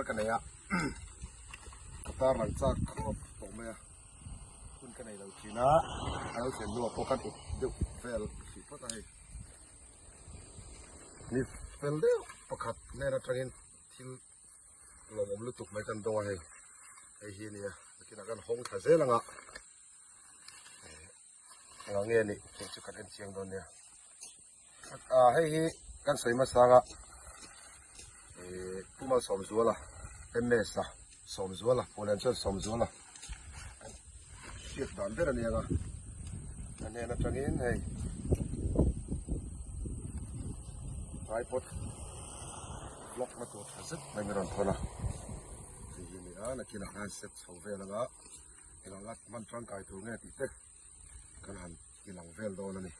ka nei a ka tarlang chak khawp tawh mai a hun ka nei lo thin a a lo thlen hnuah pawh kan up deuh vel hrih phawt a hei ni fel deuh pakhat hnen atangin thil lawmawm lutuk mai kan dawng a hei hei hi a nia nakinah kan hawng thla zel ang a. Engah nge nih tih chu kan en chiang dawn nia. Ah hei hi kan sawi hmasa anga eh Pu Malsawmzuala MS a Sawmzuala Puhlian chuan Sawmzuala an hriat dan ber a ni ang a. A hnen atangin hei tripod block na tur tha zet mai min rawn thawn a. Hei hi a ni a nakinah khan set chho vel anga. Engah ngat hman tangkai tur nge tih te kan han ti lang vel dawn a ni.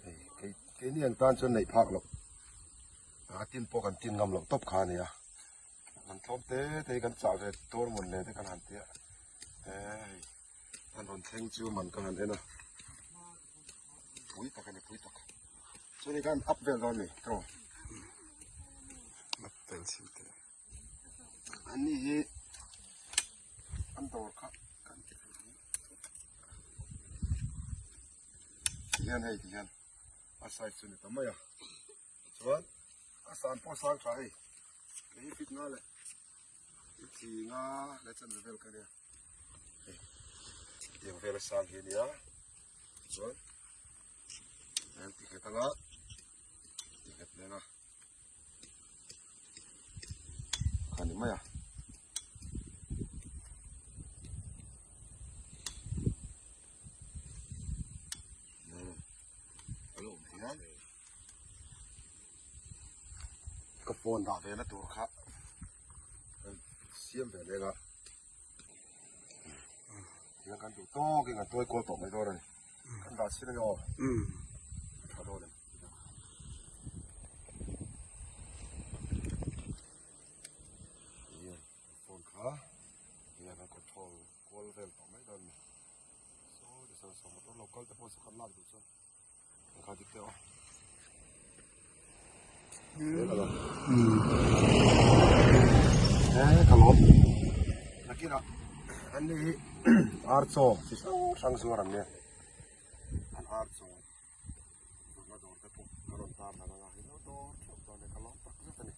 Hei kei keini ang tan chuan neih phak loh a tin pawh kan tin ngam loh tawp kha a ni a. Kan tlawm te te hi kan chah ve tur mawn le te kan han ti a. Hei an rawn thleng chu man ka han en a. Pui tak a ni pui tak. Chuan hei khan up vel dawn a ni tiraw? Up vel chhin teh. An ni hi an dawr kha kan ti thei hi ti hian hei ti hian a size chu ni ta mai a chuan a san pawh sang tha hei kei hi fit nga leh chi nga leh chanve vel ka nia hei tiang vel a sang hi a nia chuan an ti nghet anga ti nghet nen a. Kha ni mai a. Alo awm hian ka phone dah ve na tur kha siam ve leng a tiang kan duh tawk in kan tuai kual tawh mai dawn a ni kan dah chhin a ni aw tha dawn em. Phone kha hian a control kual vel tawh mai dawn a ni saw ti sawn saw motor lo kal te pawh chu kan lak duh chuan an kha dik deuh a he ka lawm nakinah an ni hi ar chaw chi hrang hrang zuar an nia an ar chaw. Zawrhna dawr te pawh ka rawn tar lang anga hei lo dawr theuh dawn e ka lawm tak zet a ni.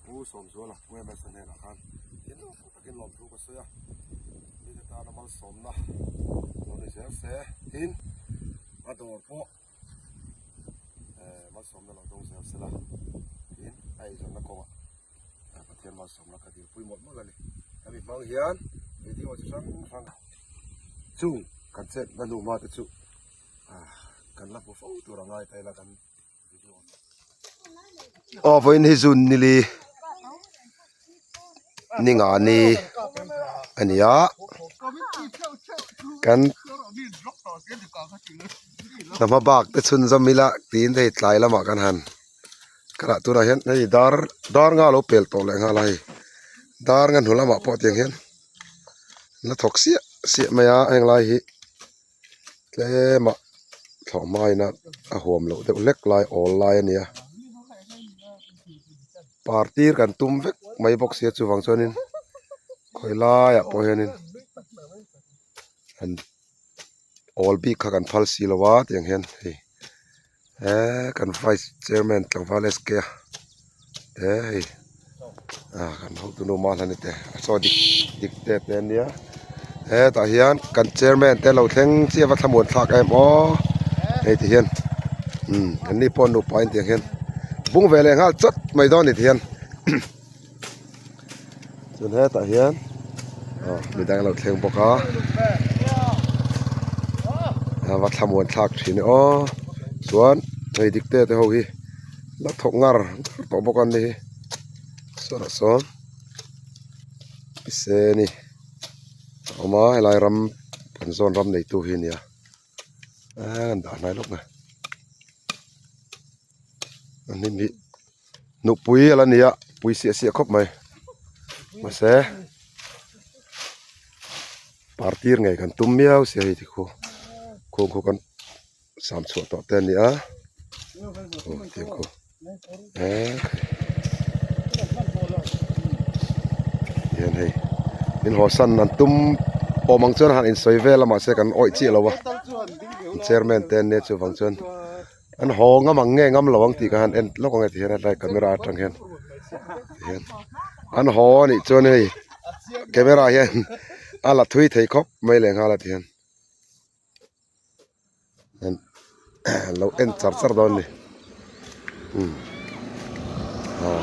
Pu Sawmzuala Pu MS a hnenah khan tin lo pawh takin lawmthu ka sawi a, mite tana malsawmna lo ni zel se tin a dawr pawh eh malsawmna lo dawng zel se la tin a eizawnna kawngah Pathian malsawmna ka dilpui mawlh mawlh a ni. Hemi hmang hian video chi hrang hrang chung kan chetna hnu hma te chu. kan la hmu fo tur a ngai ta ila kan video aw vawiin hi zun nili ni nga ni a ni a kan hna bak te chhunzawm ila tiin hei tlai lamah kan han ka lah tunah hian hei dar dar nga lo pel tawh leh nghal a hei dar nga hnu lamah pawh tiang hian la thawk siah siah mai a heng lai hi. Tlema thlawh hmain a a huam loh deuh hlek lai awl lai a nia par tir kan tum vek mai bawk sia chuvang chuanin khawi laiah pawh hianin an awl bik kha kan phal si lo a tiang hian hei eee kan vice chairman tlangval SK a te hei ah kan hotu nu Mahlani te saw dik dik te te an nia hetah hian kan chairman te lo thleng chiah va thlamuan thlak em aw hei ti hian umm an ni pawh nupa in tiang hian bung ve leh nghal chawt mai dawn a ni ti hian chuan hetah hian aw midang lo thleng bawk a a va thlamuan thlak thin e aw chuan hei dik te te ho hi la thawk ngar ngar tawh bawk a ni hi sawnah sawn se ni a awm a helai ram kan zawn ram neitu hi a ni a eee an dah hnai lawk mai a hnim hi nupui a la ni a pui siah siah khawp mai mahse partir ngei kan tum miau sia hei ti khu khung khu kan sam chhuah tawh te a ni a aw tiang khu eee. Tihian hei min haw san an tum awm ang chuan han insawi vel a mahse kan awih chiah lo a chairman te an nia chuvang chuan an haw ngam ang nge ngam lo ang tih ka han en lawk ang e tihian helai camera atang hian tihian an haw a nih chuan hei camera hian a la thui thei khawp mai leh nghal a tihian. Lo en char char dawn a ni umm aw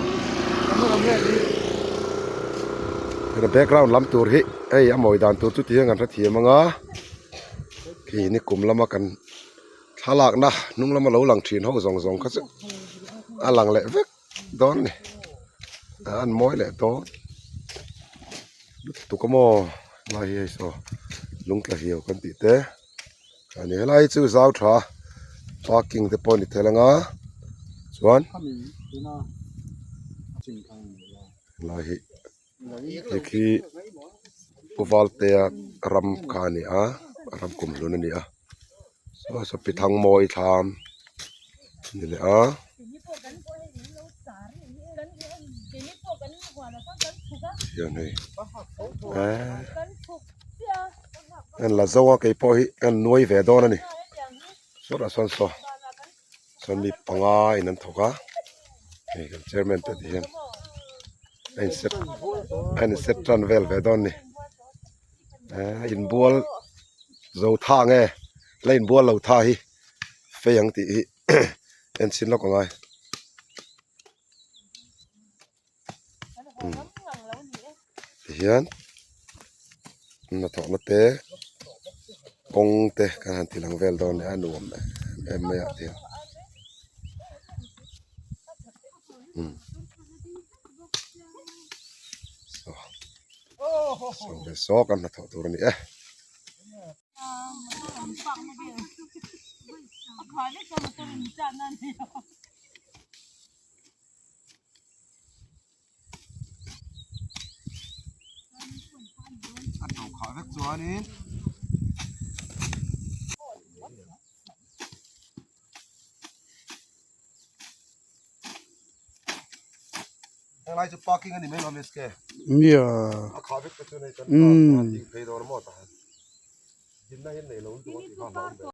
heta background lam tur hi hei a mawi dan tur chu ti hian kan hrethiam ang a khi nikum lama kan thlalakna hnung lama lo lang thin ho zawng zawng kha chu a lang leh vek dawn a ni an mawi leh dawn lutuk a maw helai hi hei saw lung tla hiau kan tih te a ni helai hi chu zau tha parking te pawh a ni tel ang a chuan helai hi hei khi Pu Valtea ram kha a ni a ram kum hlun a ni a saw saw pi Thangmawi thlam a ni leh a. Hian hei eee en la zo a keipawh hi ka nuai ve dawn a ni sawtah sawn saw sawn mi panga in an thawk a hei kan chairman te ti hian a in set a in set tan vel ve dawn a ni eee inbual zo tha nge la inbual lo tha hi fei ang tih hi en chhin lawk angai tihian hnathawhna te kawng te kan han ti lang vel dawn a nuam em em mai ah te hian saw ve saw kan hnathawh tur a ni e. A to khah vek chuanin helai chu parking a ni mai lo miss ke nia a khah vek te chu nei kan car te a ding phei dawn a maw tah hian dinna hi an nei lo lutuk a tih kha a hlauhawm ve.